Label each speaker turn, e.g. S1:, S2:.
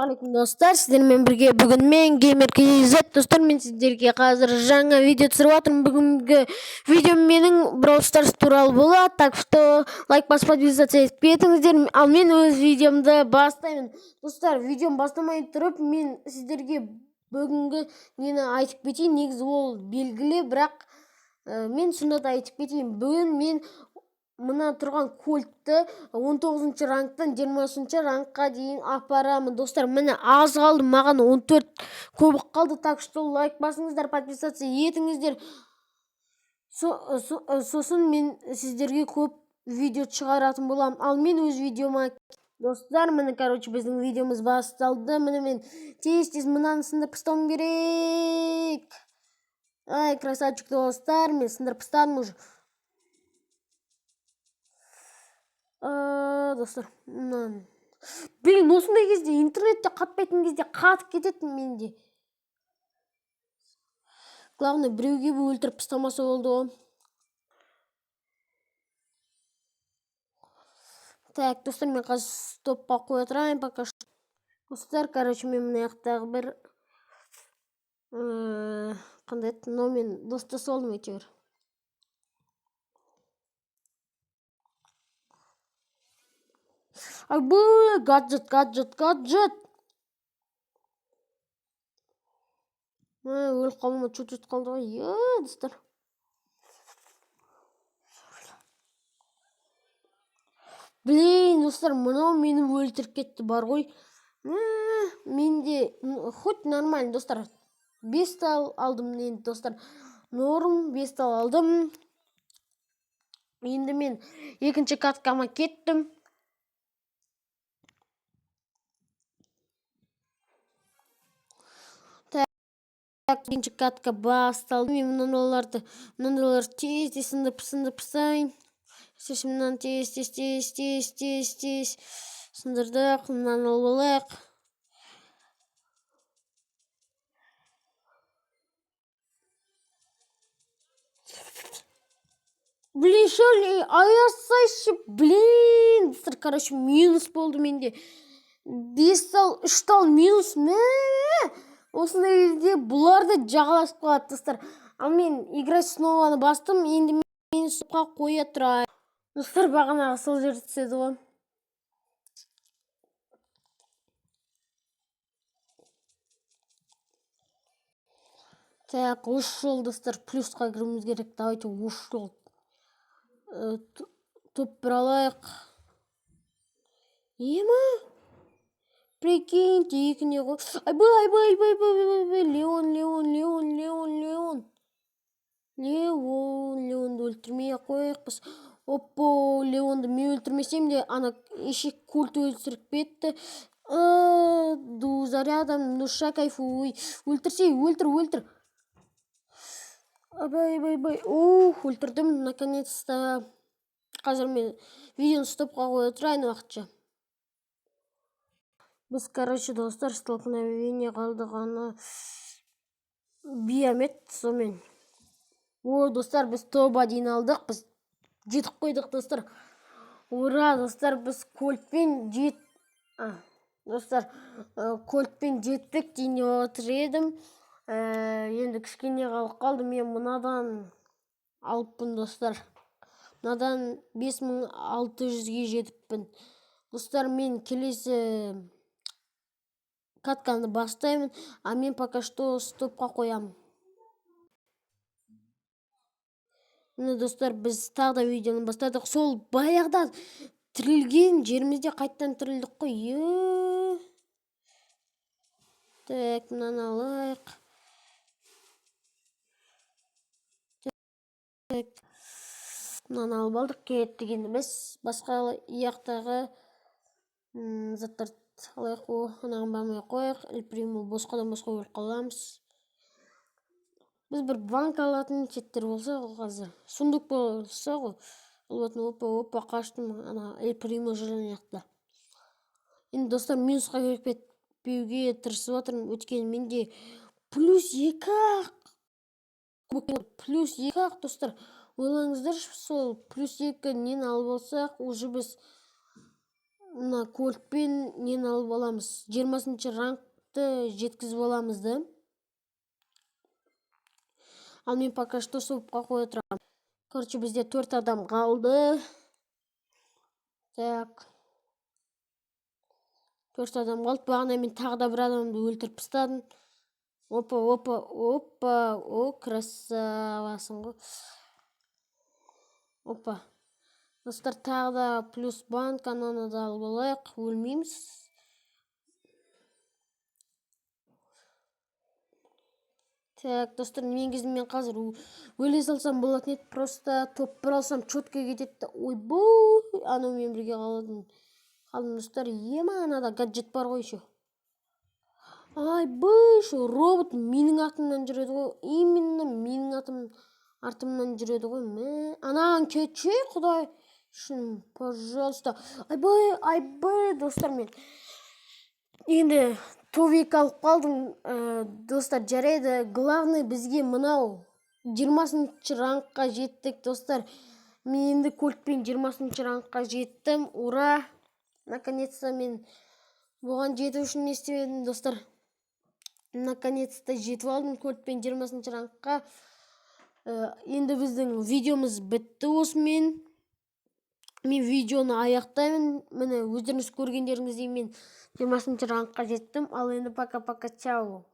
S1: Ассалаумағалейкум, достар! Сіздермен бірге бүгін мен, Геймер KZ. Достар, мен сіздерге қазір жаңа видео түсіріп жатырмын. Бүгінгі видеом менің Brawl Stars туралы болады, так что лайк басып, подписаться етіп кетіңіздер. Ал мен өз видеомды бастаймын. Достар, видеом бастамай тұрып, мен сіздерге бүгінгі нені айтып кетейін. Негізі ол белгілі, бірақ мен сонда да айтып кетейін. Бүгін мен мына тұрған Кольтты 19 рангтан 20 рангқа дейін апарамын. Достар, міне, аз қалды маған, 14 кубок қалды. Так что лайк басыңыздар, подписаться етіңіздер. Сосын мен сіздерге көп видео шығаратын боламын. Ал мен өз видеома. Достар, міне, короче, біздің видеомыз басталды. Міне, мен тез тез мынаны сындырып тастауым керек. Ай, красавчик! Достар, мен сындырып тастадым уже. Достар, мынаны, блин, осындай кезде, интернетте қатпайтын кезде қатып кетеді менде. Главное, біреуге өлтіріп тастамаса болды ғой. Так, достар, мен қазір стопқа қоя тұрайын пока что. Достар, короче, мен мына жақтағы бір қандай еді, мынаумен достасып алдым әйтеуір. Айбай, гаджет, гаджет, гаджет! Өліп қалуыма чуть чуть қалды ғой. Е, достар, блин, достар, мынау мені өлтіріп кетті бар ғой. Менде хоть нормально, достар, бес тал алдым енді. Достар, норм, бес тал алдым. Енді мен екінші каткама кеттім. Так, екінші катка басталды. Мен мынандайларды тез тез сындырып, сындырып тастайын. Сосын мынаны тез тез тез тез тез тез сындырдық. Мынаны алып алайық. Блин, Шелли, аясайшы, блин! Достар, короче, минус болды менде. Бес тал, үш тал минус. Мә, осындай кезде бұлар да жағаласып қалады, достар. Ал мен «Играть снова» ны бастым. Енді мен стопқа қоя тұрайын. Достар, бағанағы сол жерде түседі ғой. Так, осы жолы, достар, плюсқа кіруіміз керек. Давайте осы жолы топ бір алайық. Ема, прикиньте, екі не ғой. Айбай, айбай, айбай, айбай, айбай! Леон, Леон, Леон, Леон, Леон, Леон! Леонды өлтірмей ақ қояйық біз. Оппо, Леонды мен өлтірмесем де, ана ешек Кольт өлтіріп кетті. Ду рядом, душа, кайфуй. Өлтірсей, өлтір, өлтір! Айбай, айбай, айбай! Ух, өлтірдім наконец то. Қазір мен видеоны стопқа қоя тұрайын уақытша. Біз, короче, достар, столкновение қалдық ана биомет сонымен. О, достар, біз топ один алдық, біз жетіп қойдық, достар! Ура, достар, біз Кольтпен жет а, достар, Кольтпен жеттік дейін деп отыр едім. Енді кішкене қалып қалды. Мен мынадан алыппын, достар, мынадан 5600-ге жетіппін. Достар, мен келесі катканы бастаймын, а мен пока что стопқа қоямын. Міне, достар, біз тағы да видеоны бастадық. Сол баяғыда тірілген жерімізде қайтадан тірілдік қой. Е, так, мынаны алайық. Так, мынаны алып алдық, кеттік. Енді біз басқа жақтағы заттарды алайық. О, анаған бармай ақ қояйық. Эль Примо, босқадан босқа өліп қаламыз. Біз бір банка алатын сеттер болса ғой, қазір сундук болса ғой алатын. Опа, опа, қаштым. Ана Эль Примо жүр ана жақта. Енді, достар, минусқа кіріп кетпеуге тырысып жатырмын, өйткені менде плюс екі ақ, плюс екі ақ. Достар, ойлаңыздаршы, сол плюс екі нені алып алсақ, уже біз Мына Кольтпен нені алып аламыз? 20-шы рангты жеткізіп аламыз да. Ал мен пока что сопқа қоя тұрамын. Короче, бізде төрт адам қалды. Так, төрт адам қалды. Бағана мен тағы да бір адамды өлтіріп тастадым. Опа, опа, опа! О, красавасың ғой! Опа, достар, тағы да плюс банк. Ананы да алып алайық, өлмейміз. Так, достар, негізі мен қазір өле салсам болатын еді. Просто топ бір алсам, четко кетеді. Ойбой, анаумен бірге қалдым, қалдым, достар. Ема, анада гаджет бар ғой еще. Айбай, еще робот менің артымнан жүреді ғой, именно менің артымнан жүреді ғой. Мә, анаған кетші, құдай үшін, пожалуйста. Айбай, айбай, достар, мен енді топ 2 алып қалдым. Достар, жарайды, главный бізге мынау 20-шы рангқа жеттік. Достар, мен енді Кольтпен 20-шы рангқа жеттім, ура! Наконец-то! Мен бұған жету үшін не істемедім, достар? Наконец-то жетіп алдым Кольтпен 20-шы рангқа. Енді біздің видеомыз бітті осымен. Мен видеоны аяқтаймын. Міне, өздеріңіз көргендеріңіздей, мен 20-шы рангқа жеттім. Ал енді пока, пока, чао!